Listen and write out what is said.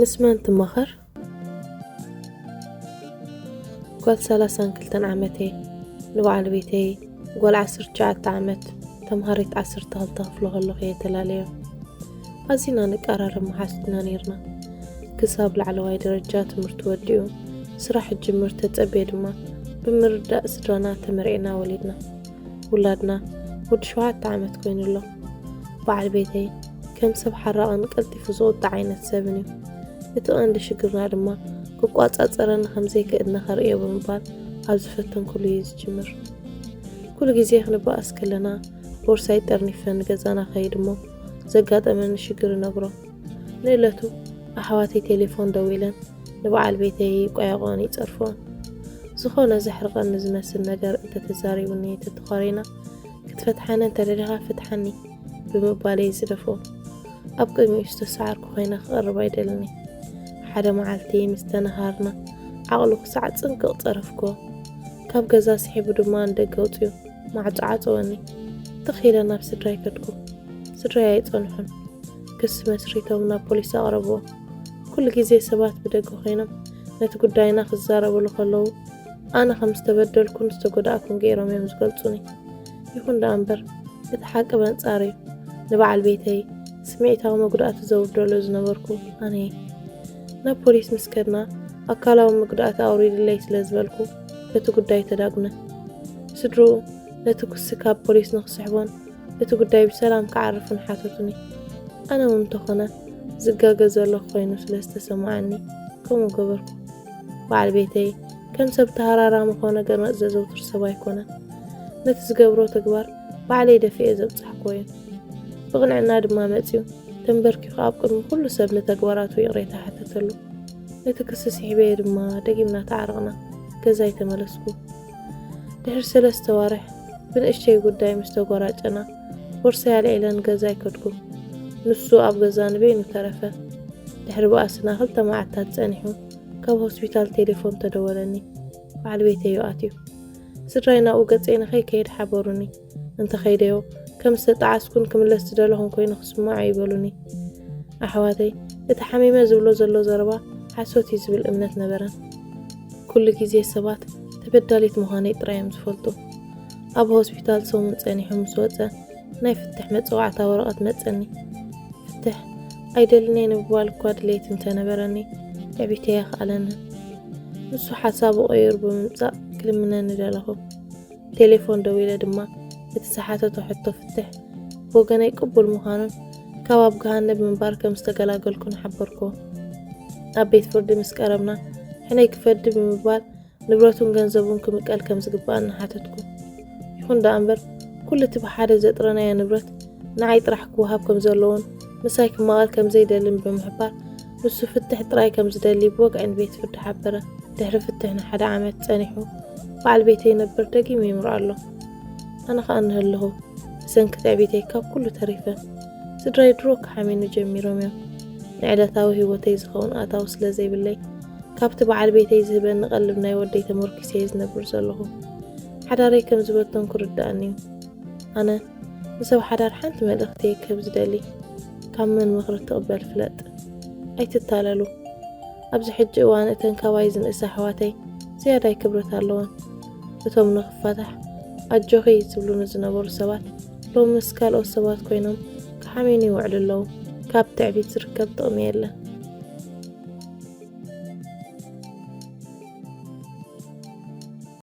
ምስ መን ትማኸር? ጓል ሰላሳን ክልተን ዓመት እየ። ንበዓል ቤተይ ጓል ዓሰርተ ትሽዓተ ዓመት፣ ተምሃሪት ዓሰርተ ክልተ ክፍሊ ከለኹ እየ ተላለዮ። ኣዚና ንቀራረብ መሓዙትና ነይርና። ክሳብ ላዕለዋይ ደረጃ ትምህርቲ ወዲኡ ስራሕ ጅምር ተጸብየ ድማ፣ ብምርዳእ ስድራና ተመርዒና ወሊድና። ውላድና ወዲ ሸውዓተ ዓመት ኮይኑ ኣሎ። በዓል ቤተይ ከም ሰብ ሓራቕን ቀልጢፉ ዝቑጣዕ ዓይነት ሰብን እዩ። እቲ ቀንዲ ሽግርና ድማ ክቋጻጸረኒ ከም ዘይክእል ንኸርእዮ ብምባል ኣብ ዝፈተንኩሉ እዩ ዝጅምር። ኩሉ ግዜ ክንበኣስ ከለና ቦርሳይ ጠርኒፈ ንገዛና ከይድ እሞ ዘጋጠመኒ ሽግር እነግሮ። ንእለቱ ኣሕዋተይ ቴሌፎን ደዊለን ንበዓል ቤተይ ይቋየቖን ይጸርፍኦን። ዝኾነ ዘሕርቐኒ ዝመስል ነገር እንተተዛሪቡኒ ተተኾሪና፣ ክትፈትሓኒ እንተደሊኻ ፍትሓኒ ብምባል እየ ዝደፍኦ። ኣብ ቅድሚኡ ዝተሰዓርኩ ኮይነ ክቐርብ ኣይደልን። ሓደ መዓልቲ ምስ ተነሃርና ዓቕሉ ክሳዕ ጽንቅቕ ጸረፍኩዎ። ካብ ገዛ ስሒቡ ድማ ንደገ ኣውጺኡ ማዕጾ ዓጸወኒ። ትኽ ኢለ ናብ ስድራይ ከድኩ። ስድራይ ኣይጸንሑን። ክሲ መስሪቶም ናብ ፖሊስ ኣቕረብዎ። ኩሉ ግዜ ሰባት ብደገ ኮይኖም ነቲ ጉዳይና ክዛረብሉ ከለዉ፣ ኣነ ከም ዝተበደልኩን ዝተጎዳእኩን ገይሮም እዮም ዝገልጹኒ። ይኹን ደኣ እምበር፣ እቲ ሓቂ በንጻር እዩ። ንበዓል ቤተይ ስምዒታዊ መጉዳእቲ ዘውርደሉ ዝነበርኩ ኣነ እየ። ናብ ፖሊስ ምስ ከድና፣ ኣካላዊ መጉዳእቲ ኣውሪድለይ ስለ ዝበልኩ፣ በቲ ጉዳይ ተዳጉነ። ስድርኡ ነቲ ክሲ ካብ ፖሊስ ንኽስሕቦን እቲ ጉዳይ ብሰላም ክዓርፍን ሓተቱኒ። ኣነ እውን እንተኾነ ዝጋገ ዘለኹ ኮይኑ ስለ ዝተሰማዓኒ ከምኡ ገበርኩ። በዓል ቤተይ ከም ሰብ ተሃራራሚ ኮነ ገርመጽ ዘዘውትር ሰብ ኣይኮነን። ነቲ ዝገብሮ ተግባር ባዕለይ ደፊኤ ዘብጻሕኩዎ እዩ። ብቕንዕና ድማ መጺኡ ተንበርኪኹ ኣብ ቅድሚ ኩሉ ሰብ ንተግባራቱ ይቕሬታ ሓተተሉ። ነቲ ክሲ ስሒበዮ ድማ ደጊምና ተዓረቕና፣ ገዛይ ተመለስኩ። ድሕሪ ሰለስተ ዋርሕ ብንእሽተይ ጉዳይ ምስ ተጓራጨና፣ ቦርሳይ ኣልዒለ ንገዛይ ከድኩ። ንሱ ኣብ ገዛ ንበይኑ ተረፈ። ድሕሪ ባእስና ክልተ መዓልታት ጸኒሑ፣ ካብ ሆስፒታል ቴሌፎን ተደወለኒ። በዓል ቤተይ እዩ ኣትዩ። ስድራይ ናብኡ ገጸይ ንኸይከይድ ሓበሩኒ። እንተኸይደዮ ከም ዝተጣዓስኩን ክምለስ ዝደለኹን ኮይኑ ክስምዖ እዩ በሉኒ። ኣሕዋተይ፣ እቲ ሓሚመ ዝብሎ ዘሎ ዘረባ ሓሶት እዩ ዝብል እምነት ነበረን። ኩሉ ግዜ ሰባት ተበዳሊት ምዃነይ ጥራይ እዮም ዝፈልጡ። ኣብ ሆስፒታል ሰሙን ጸኒሑ ምስ ወጸ፣ ናይ ፍትሕ መጸዋዕታ ወረቐት መጸኒ። ፍትሕ ኣይደልን እየ ንምባል እኳ ድሌት እንተነበረኒ፣ ትዕቢተይ ኣኽኣለኒ። ንሱ ሓሳቡ ቀይሩ ብምምጻእ ክልምነኒ ደለኹ። ቴሌፎን ደዊለ ድማ እቲ ዝሓተቶ ሕቶ ፍትሕ ብወገነይ ቅቡል ምዃኑን ካብ ኣብ ገሃነብ ምንባር ከም ዝተገላገልኩን ሓበርኩዎ። ኣብ ቤት ፍርዲ ምስ ቀረብና፣ ሕነይ ክፈዲ ብምባል ንብረቱን ገንዘቡን ክምቀል ከም ዝግባኣኒ ሓተትኩ። ይኹን ደኣ እምበር፣ ኩሉ እቲ ብሓደ ዘጥረናዮ ንብረት ንዓይ ጥራሕ ክወሃብ ከም ዘለዎን ምሳይ ክማቐል ከም ዘይደልን ብምሕባር፣ ንሱ ፍትሕ ጥራይ ከም ዝደሊ ብወግዒ ንቤት ፍርዲ ሓበረ። ድሕሪ ፍትሕ ንሓደ ዓመት ጸኒሑ፣ በዓል ቤተይ ነበር ደጊሙ ይምርዖ ኣሎ። ኣነ ኸኣ እንሀለኹ፣ ብሰንኪ ትዕቢተይ ካብ ኩሉ ተሪፈ። ስድራይ ድሮ ክሓምዩኒ ጀሚሮም እዮም። ንዕለታዊ ህይወተይ ዝኸውን ኣታዊ ስለ ዘይብለይ፣ ካብቲ በዓል ቤተይ ዝህበኒ ቀልብ ናይ ወደይ ተመርኪሰ እየ ዝነብር ዘለኹ። ሓዳረይ ከም ዝበተንኩ ርድኣኒ እዩ። ኣነ ንሰብ ሓዳር ሓንቲ መልእኽቲ እየ ክህብ ዝደሊ። ካብ መን ምኽሪ ትቕበል ፍለጥ። ኣይትታለሉ። ኣብዚ ሕጂ እዋን እተን ካባይ ዝንእሳ ኣሕዋተይ ዝያዳይ ክብረት ኣለወን። እቶም ንኽፋታሕ ኣጆኺ ዝብሉኒ ዝነበሩ ሰባት ሎሚ ምስ ካልኦት ሰባት ኮይኖም ክሓምዩኒ ይውዕሉ ኣለዉ። ካብ ትዕቢት ዝርከብ ጥቕሚ የለን።